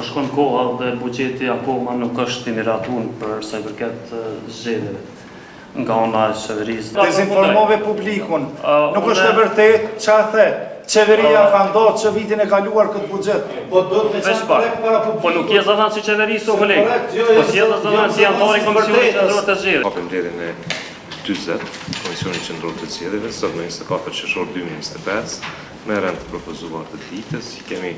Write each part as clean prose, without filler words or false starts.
shkon koha dhe buxheti akoma nuk është i miratuar për sa i përket zgjedhjeve nga ana e qeverisë. Dezinformove publikun. Nuk është e vërtetë ça the. Qeveria ka nda që vitin e kaluar këtë buxhet. Po duhet me qenë korrekt para publikut. Po nuk je zëdhënës i qeverisë o koleg. Jo, po s'je zëdhënës si anëtar i Komisionit Qendror të Zgjedhjeve. Hapim mbledhjen e 40 Komisionit Qendror të Zgjedhjeve, sot më 24 qershor 2025, me rend të propozuar të ditës, kemi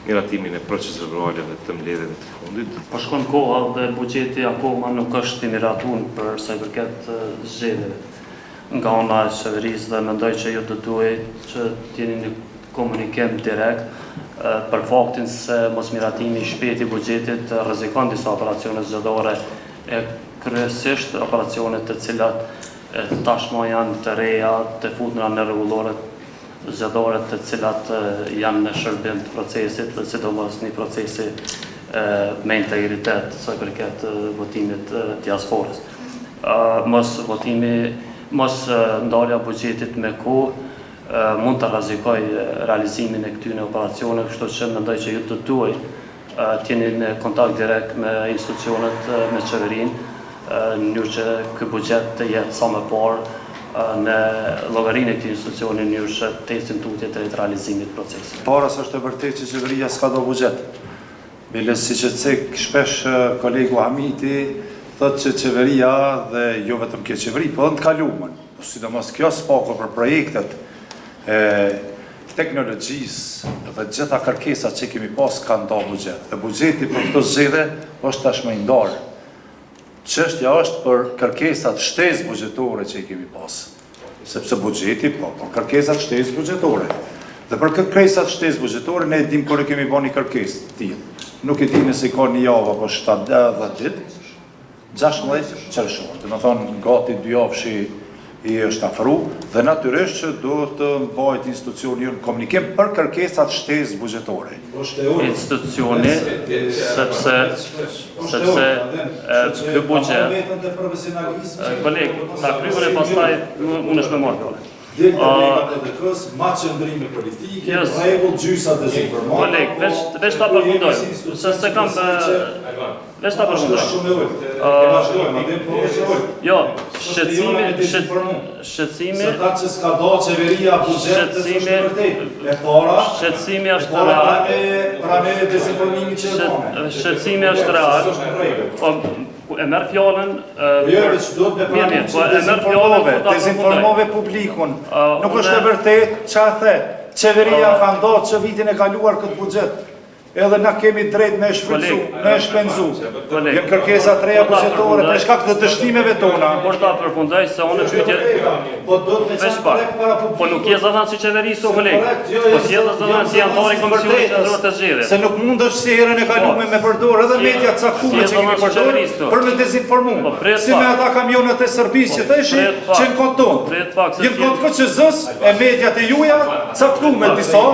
miratimin e procesverbaleve të mbledhjeve të fundit. Po shkon koha dhe buxheti akoma nuk është i miratuar për sa i përket zgjedhjeve nga ana e qeverisë dhe mendoj që ju do duhej që të jeni në komunikim direkt për faktin se mosmiratimi i shpejtë i buxhetit rrezikon disa operacione zgjedhore e kryesisht operacione të cilat tashmë janë të reja, të futura në rregulloret zgjedhore të cilat janë në shërbim të procesit dhe sidomos një procesi me integritet sa i përket votimit të diasporës. Mos votimi, mos ndarja buxhetit me kohë mund të rrezikojë realizimin e këtyre operacioneve, kështu që mendoj që ju do të duhej të jeni në kontakt direkt me institucionet, me qeverinë, në mënyrë që ky buxhet të jetë sa më parë në llogarinë e këtij institucioni, në mënyrë që të ecim tutje drejt realizimit të procesit. Para s'është e vërtetë që qeveria s'ka do buxhet. Bile siç e cek shpesh kolegu Hamiti, thotë që qeveria dhe jo vetëm kjo qeveri, po edhe në të kalumen, po sidomos kjo s'paku për projektet e teknologjisë dhe gjitha kërkesat që kemi pas ka nda buxhet. Dhe buxheti për këto zgjedhje është tashmë i ndarë. Çështja është për kërkesat shtesë buxhetore që i kemi pas. Sepse buxheti, po, për kërkesat shtesë buxhetore. Dhe për kërkesat shtesë buxhetore ne e dim kur e kemi bërë një kërkesë të tillë. Nuk e di nëse ka një javë apo 7 10 ditë. 16 qershor, domethonë gati dy javëshi i është afru dhe natyrisht që duhet të mbajt institucioni në komunikim për kërkesat shtesë buxhetore. Institucioni, sepse sepse ky buxhet koleg, ta kryjmë e pastaj unë është me marrë fjalën. Del të vega të LDK-s, ma qëndrime politike, në rregull, gjysa dezinformata. Koleg, veç veç ta përfundoj, se se kam veç ta përfundoj. Shumë e ulët. E vazhdojmë, atë po është e ulët. Jo, shqetësimi, shqetësimi. Se ta që s'ka do qeveria buxhet, se është e vërtetë. E para, shqetësimi është real. Pra me dezinformimi që e bën. Shqetësimi është real. Po e merr fjalën Jo, veç duhet me pranu po që dezinformove, dezinformove publikun. Nuk është e vërtetë ça the. Qeveria ka nda që vitin e kaluar këtë buxhet. Edhe na kemi drejt me shfrytzu, me shpenzu. Janë kërkesa të reja buxhetore për shkak të dështimeve tona. Por ta përfundoj se unë pyetje Po duhet me qenë korrekt para publikut. Po nuk je zëdhënës i qeverisë o koleg. Jo, po s'je zëdhënës si anëtar i Komisionit Qendror të Zgjedhjeve. Se nuk mundesh si herën e kalume me përdor edhe media të caktuara që kemi përdor për me dezinformu. Po, si me ata kamionët e Serbisë që po, theshi që në kod tonë. Janë kod KQZ-s e mediat e juja caktume disa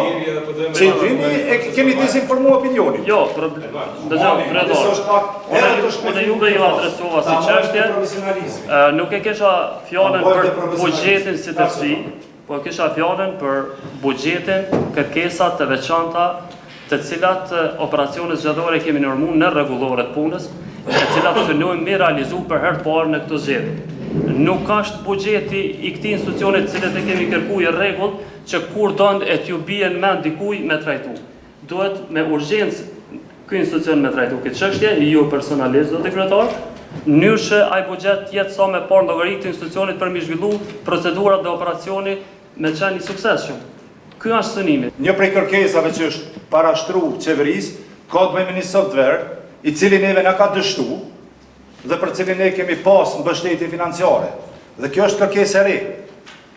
që i dini e kemi dezinformu opinionin. Jo, dëgjo, kryetar. Unë juve ju adresova si çështje. Nuk e kisha fjalën për buxhetin si tërësi, po e kisha fjalën për buxhetin, kërkesa të veçanta të cilat operacionet zgjedhore kemi normu në rregullore të punës, e cilat synojmë mi realizu për herë të parë në këto zgjedhje. Nuk është buxheti i këtij institucioni të cilët e kemi kërku i rregullt që kur don e t'ju bie në mend dikuj me trajtu. Duhet me urgjencë ky institucion me trajtu këtë çështje, ju personalisht zoti kryetar, në mënyrë që ai buxhet të jetë sa më parë në llogari të institucionit për mi zhvillu procedurat dhe operacioni me qenë i suksesshëm. Ky është synimi. Një prej kërkesave që është parashtru qeverisë ka të bëjë me një software i cili neve na ka dështu dhe për cilin ne kemi pas mbështetje financiare. Dhe kjo është kërkesë e re.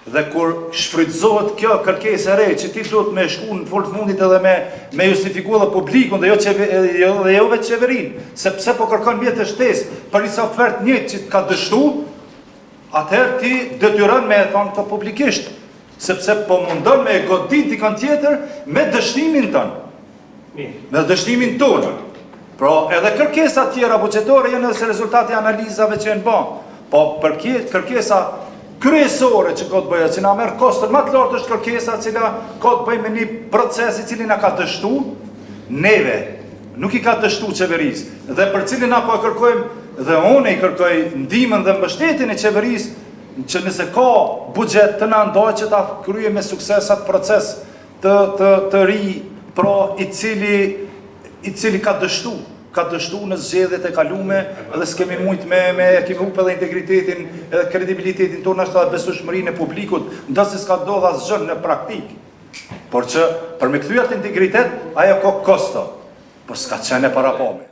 Dhe kur shfrytëzohet kjo kërkesë e re që ti duhet me shku në fund fundit edhe me me justifiku edhe publikun dhe jo qeve, jo dhe jo vetë qeverinë, sepse po kërkon mjete shtesë për një software të njëjtë që të ka dështu, atëherë ti detyron me e thonë këtë publikisht, sepse po mundon me e godit dikon tjetër me dështimin tënd. Me dështimin tonë. Pra, edhe kërkesat tjera buxhetore janë edhe si rezultat i analizave që janë ba. Po, për kërkesa kryesore që ka të bëjë, që na merr kostën më të lartë është kërkesa cila ka të bëjë me një proces i cili na ka dështu neve. nuk i ka dështu qeverisë dhe për cilin na po e kërkojmë dhe unë i kërkoj ndihmën dhe mbështetjen e qeverisë që nëse ka buxhet të na ndajë që ta kryejmë me sukses atë proces të të të ri, pra i cili i cili ka dështu, ka dështu në zgjedhjet e kalume dhe s'kemi mujt me me kemi hup edhe integritetin edhe kredibilitetin tonë ashtu edhe besueshmërinë e publikut, ndonëse s'ka ndodhur asgjë në praktikë. Por që për me kthy atë integritet, ajo ka kosto, por s'ka qenë e parapame.